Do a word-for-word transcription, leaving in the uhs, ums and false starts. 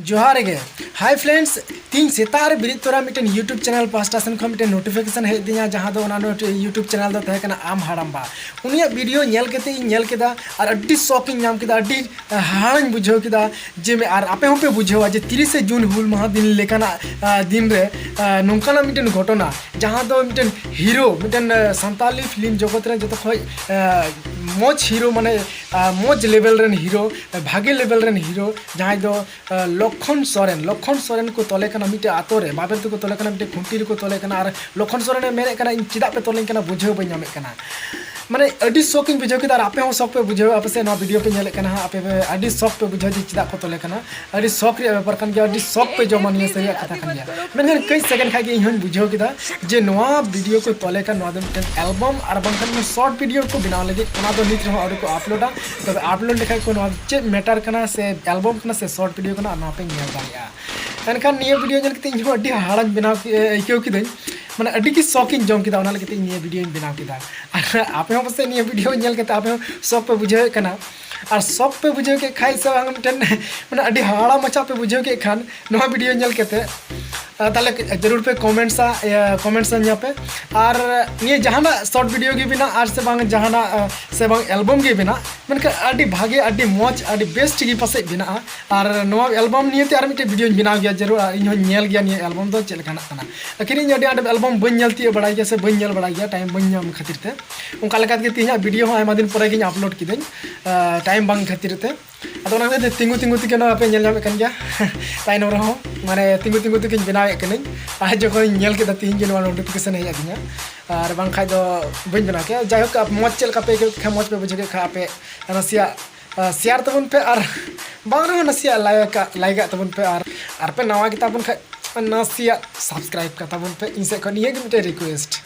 ᱡᱚᱦᱟᱨ ᱜᱮ᱾ Hi friends, ᱛᱤᱦᱤᱧ ᱥᱮᱛᱟᱜ ᱨᱮ ᱵᱮᱨᱮᱫ ᱛᱚᱨᱟ ᱢᱤᱫᱴᱮᱱ YouTube channel ᱯᱟᱦᱴᱟ ᱥᱮᱱ ᱠᱷᱚᱱ ᱢᱤᱫᱴᱮᱱ notification ᱦᱮᱡ ᱟᱹᱫᱤᱧᱟ, ᱡᱟᱦᱟᱸ ᱫᱚ ᱚᱱᱟ not-, YouTube channel ᱫᱚ ᱛᱟᱦᱮᱸ ᱠᱟᱱᱟ ᱟᱢ ᱦᱟᱲᱟᱢᱵᱟ᱾ ᱩᱱᱤᱭᱟᱜ video ᱧᱮᱞ ᱠᱟᱛᱮ ᱤᱧ ᱧᱮᱞ ᱠᱮᱫᱟ ᱟᱨ ᱟᱹᱰᱤ shock ᱤᱧ ᱧᱟᱢ ᱠᱮᱫᱟ, ᱟᱹᱰᱤ ᱦᱟᱦᱟᱲᱟᱧ ᱵᱩᱡᱷᱟᱹᱣ ᱠᱮᱫᱟ᱾ ᱡᱮ ᱢᱮ-, ᱟᱨ ᱟᱯᱮ ᱦᱚᱸᱯᱮ ᱵᱩᱡᱷᱟᱹᱣᱟ ᱡᱮ ᱛᱤᱨᱤᱥᱮ ᱡᱩᱱ ᱦᱩᱞ ᱢᱟᱦᱟ ᱫᱤᱱ ᱞᱮᱠᱟᱱᱟᱜ, ᱟ, ᱫᱤᱱ ᱨᱮ, ᱟ, ᱱᱚᱝᱠᱟᱱᱟᱜ ᱢᱤᱫᱴᱮᱱ ᱜᱷᱚᱴᱚᱱᱟ, ᱡᱟᱦᱟᱸ ᱫᱚ ᱢᱤᱫᱴᱮᱱ hero, ᱢᱤᱫᱴᱮᱱ, ᱟ, ᱥᱟᱱᱛᱟᱞᱤ film ᱡᱚᱜᱚᱛ ᱨᱮ ᱡᱚᱛᱚ ᱠᱷᱚᱡ, ᱟ, ᱢᱚᱡᱽ hero, ᱢᱟᱱᱮ, ᱟ, ᱢᱚᱡᱽ level ᱨᱮᱱ hero, ᱵᱷᱟᱜᱮ level ᱨᱮᱱ hero, ᱡᱟᱦᱟᱸᱭ ᱫᱚ ᱞᱚᱠᱠᱷᱚᱱ ᱥᱚᱨᱮᱱ, ᱞᱚᱠᱠᱷᱚᱱ ᱥᱚᱨᱮᱱ ᱠᱚ ᱛᱚᱞᱮ ᱠᱟᱱᱟ ᱢᱤᱫᱴᱮᱡ ᱟᱛᱳ ᱨᱮ, ᱵᱟᱵᱮᱨ ᱛᱮᱠᱚ ᱛᱚᱞᱮ ᱠᱟᱱᱟ, ᱢᱤᱫᱴᱮᱡ ᱠᱷᱩᱱᱴᱤ ᱨᱮᱠᱚ ᱛᱚᱞᱮ ᱠᱟᱱᱟ᱾ ᱟᱨ ᱞᱚᱠᱠᱷᱚᱱ ᱥᱚᱨᱮᱱᱮ ᱢᱮᱱᱮᱫ ᱠᱟᱱᱟ, "ᱤᱧ ᱪᱮᱫᱟᱜ ᱯᱮ ᱛᱚᱞᱮᱧ ᱠᱟᱱᱟ, ᱵᱩᱡᱷᱟᱹᱣ ᱵᱟᱹᱧ ᱧᱟᱢᱮᱫ ᱠᱟᱱᱟ᱾" ᱢᱟᱱᱮ ᱟᱹᱰᱤ shock ᱤᱧ ᱵᱩᱡᱷᱟᱹᱣ ᱠᱮᱫᱟ, ᱟᱨ ᱟᱯᱮ ᱦᱚᱸ shock ᱯᱮ ᱵᱩᱡᱷᱟᱹᱣᱟ, ᱯᱟᱥᱮᱡ ᱱᱚᱣᱟ video ᱯᱮ ᱧᱮᱞᱮᱫ ᱠᱟᱱᱟ ᱦᱟᱸᱜ, ᱟᱯᱮ ᱯᱮ ᱟᱹᱰᱤ shock ᱯᱮ ᱵᱩᱡᱷᱟᱹᱣᱟ ᱡᱮ ᱪᱮᱫᱟᱜ ᱠᱚ ᱛᱚᱞᱮ ᱠᱟᱱᱟ᱾ ᱟᱹᱰᱤ shock ᱨᱮᱭᱟᱜ ᱵᱮᱯᱟᱨ ᱠᱟᱱ ᱜᱮᱭᱟ, ᱟᱹᱰᱤ shock ᱯᱮ ᱡᱚᱢᱟ, ᱱᱤᱭᱟᱹ ᱥᱟᱹᱨᱤᱭᱟᱜ ᱠᱟᱛᱷᱟ ᱠᱟᱱ ᱜᱮᱭᱟ᱾ ᱢᱮᱱᱠᱷᱟᱱ ᱠᱟᱹᱡ second ᱠᱷᱟᱡ ᱜᱮ ᱤᱧ ᱦᱚᱸᱧ ᱵᱩᱡᱷᱟᱹᱣ ᱠᱮᱫᱟ ᱡᱮ ᱱᱚᱣᱟ video ᱠᱚ ᱛᱚᱞᱮ ᱠᱟᱱ, ᱱᱚᱣᱟ ᱫᱚ ᱢᱤᱫᱴᱮᱱ album ᱟᱨ ᱵᱟᱝᱠᱷᱟᱱ short video ᱠᱚ ᱵᱮᱱᱟᱣ ᱞᱟᱹᱜᱤᱫ, ᱚᱱᱟ ᱫᱚ ᱱᱤᱛ ᱨᱮᱦᱚᱸ ᱟᱹᱣᱨᱤ ᱠᱚ uploadᱟ᱾ ᱛᱚᱵᱮ upload ᱞᱮᱠᱷᱟᱡ ᱠᱚ ᱱᱚᱣᱟ ᱪᱮᱫ matter ᱠᱟᱱᱟ, ᱥᱮ album ᱠᱟᱱᱟ ᱥᱮ short video ᱠᱟᱱᱟ, ᱚᱱᱟ ᱯᱮ ᱧᱮᱞ ᱫᱟᱲᱮᱭᱟᱜᱼᱟ᱾ ᱮᱱᱠᱷᱟᱱ ᱱᱤᱭᱟᱹ video ᱧᱮᱞ ᱠᱟᱛᱮ ᱤᱧ ᱦᱚᱸ ᱟᱹᱰᱤ ᱦᱟᱦᱟᱲᱟᱧ ᱵᱮᱱᱟᱣ ᱠᱮ-, ᱟᱹᱭᱠᱟᱹᱣ ᱠᱤᱫᱟᱹᱧ, ᱢᱟᱱᱮ ᱟᱹᱰᱤ ᱜᱮ shock ᱤᱧ ᱡᱚᱢ ᱠᱮᱫᱟ, ᱚᱱᱟ ᱞᱟᱹᱜᱤᱫ ᱛᱮ ᱤᱧ ᱱᱤᱭᱟᱹ video ᱤᱧ ᱵᱮᱱᱟᱣ ᱠᱮᱫᱟ᱾ ᱟᱨ ᱟᱯᱮ ᱦᱚᱸ ᱯᱟᱥᱮᱡ ᱱᱤᱭᱟᱹ video ᱧᱮᱞ ᱠᱟᱛᱮ ᱟᱯᱮ ᱦᱚᱸ shock ᱯᱮ ᱵᱩᱡᱷᱟᱹᱣᱮᱫ ᱠᱟᱱᱟ, ᱟᱨ shock ᱯᱮ ᱵᱩᱡᱷᱟᱹᱣ ᱠᱮᱫ ᱠᱷᱟᱡ ᱥᱮ ᱵᱟᱝ, ᱢᱤᱫᱴᱮᱱ ᱢᱟᱱᱮ ᱟᱹᱰᱤ ᱦᱟᱦᱟᱲᱟ ᱢᱟᱪᱷᱟ ᱯᱮ ᱵᱩᱡᱷᱟᱹᱣ ᱠᱮᱫ ᱠᱷᱟᱱ ᱱᱚᱣᱟ video ᱧᱮᱞ ᱠᱟᱛᱮ, ᱟᱨ ᱛᱟᱦᱞᱮ ᱡᱟᱹᱨᱩᱲ ᱯᱮ comments ᱟ, ᱤᱭᱟᱹ, comments ᱟᱹᱧᱟ ᱯᱮ᱾ ᱟᱨ ᱱᱤᱭᱟᱹ ᱡᱟᱦᱟᱱᱟᱜ short video ᱜᱮ ᱵᱮᱱᱟᱜ ᱟᱨ ᱥᱮ ᱵᱟᱝ ᱡᱟᱦᱟᱱᱟᱜ, ᱟ, ᱥᱮ ᱵᱟᱝ album ᱜᱮ ᱵᱮᱱᱟᱜ, ᱢᱮᱱᱠᱷᱟᱱ ᱟᱹᱰᱤ ᱵᱷᱟᱜᱮ, ᱟᱹᱰᱤ ᱢᱚᱡᱽ, ᱟᱹᱰᱤ best ᱜᱮ ᱯᱟᱥᱮᱡ ᱵᱮᱱᱟᱜᱼᱟ᱾ ᱟᱨ ᱱᱚᱣᱟ album ᱱᱤᱭᱮᱛᱮ ᱟᱨ ᱢᱤᱫᱴᱮᱡ videoᱧ ᱵᱮᱱᱟᱣ ᱜᱮᱭᱟ, ᱡᱟᱹᱨᱩᱲ, ᱟᱨ ᱤᱧ ᱦᱚᱸᱧ ᱧᱮᱞ ᱜᱮᱭᱟ ᱱᱤᱭᱟᱹ album ᱫᱚ ᱪᱮᱫ ᱞᱮᱠᱟᱱᱟᱜ ᱠᱟᱱᱟ᱾ ᱟᱹᱠᱷᱤᱨ ᱤᱧ ᱟᱹᱰᱤ ᱟᱸᱴ album ᱵᱟᱹᱧ ᱧᱮᱞ ᱛᱤᱭᱳᱜ ᱵᱟᱲᱟᱭ ᱜᱮᱭᱟ ᱥᱮ ᱵᱟᱹᱧ ᱧᱮᱞ ᱵᱟᱲᱟᱭ ᱜᱮᱭᱟ, time ᱵᱟᱹᱧ ᱧᱟᱢ ᱠᱷᱟᱹᱛᱤᱨ ᱛᱮ᱾ ᱚᱱᱠᱟ ᱞᱮᱠᱟ ᱛᱮᱜᱮ ᱛᱮᱦᱮᱧᱟᱜ video ᱦᱚᱸ ᱟᱭᱢᱟ ᱫᱤᱱ ᱯᱚᱨᱮ ᱜᱤᱧ upload ᱠᱤᱫᱟᱹᱧ, ᱟ, time ᱵᱟᱝ ᱠᱷᱟᱹᱛᱤᱨ ᱛᱮ᱾ ᱟᱫᱚ ᱚᱱᱟ ᱠᱷᱟᱹᱛᱤᱨ ᱛᱮ ᱛᱤᱸᱜᱩ ᱛᱤᱸᱜᱩ ᱛᱮᱜᱮ ᱱᱚᱣᱟ ᱯᱮ ᱧᱮᱞ ᱧᱟᱢᱮᱫ ᱠᱟᱱ ᱜᱮᱭᱟ᱾ ᱛᱟᱭᱱᱚᱢ ᱨᱮᱦᱚᱸ, ᱢᱟᱱᱮ, ᱛᱤᱸᱜᱩ ᱛᱤᱸᱜᱩ ᱛᱮᱜᱮᱧ ᱵᱮᱱᱟᱣᱮᱫ ᱠᱟᱹᱱᱟᱹᱧ᱾ ᱟᱨ ᱡᱚᱠᱷᱚᱱᱤᱧ ᱧᱮᱞ ᱠᱮᱫᱟ ᱛᱤᱦᱤᱧ ᱜᱮ ᱱᱚᱣᱟ notification ᱦᱮᱡ ᱟᱹᱫᱤᱧᱟ, ᱟᱨ ᱵᱟᱝᱠᱷᱟᱡ ᱫᱚ ᱵᱟᱹᱧ ᱵᱮᱱᱟᱣ ᱠᱮᱭᱟ᱾ ᱡᱟᱭᱦᱳᱠ, ᱟᱯ-, ᱢᱚᱡᱽ ᱪᱮᱫ ᱞᱮᱠᱟ ᱯᱮ ᱟᱹᱭᱠᱟᱹᱣ ᱠᱮᱫ ᱠᱷᱟᱱ, ᱢᱚᱡᱽ ᱯᱮ ᱵᱩᱡᱷᱟᱹᱣ ᱠᱮᱫ ᱠᱷᱟᱱ, ᱟᱯᱮ ᱱᱟᱥᱮᱭᱟᱜ, ᱟ, share ᱛᱟᱵᱚᱱ ᱯᱮ, ᱟᱨ ᱵᱟᱝ ᱨᱮᱦᱚᱸ ᱱᱟᱥᱮᱭᱟᱜ like ᱟ-, like ᱟᱜ ᱛᱟᱵᱚᱱ ᱯᱮ, ᱟᱨ, ᱟᱨ ᱯᱮ ᱱᱟᱣᱟ ᱜᱮᱛᱟ ᱵᱚᱱ ᱠᱷᱟᱡ ᱱᱟᱥᱮᱭᱟᱜ subscribe ᱠᱟᱛᱟ ᱵᱚᱱ ᱯᱮ᱾ ᱤᱧ ᱥᱮᱫ ᱠᱷᱚᱱ ᱱᱤᱭᱟᱹ ᱜᱮ ᱢᱤᱫᱴᱮᱱ request᱾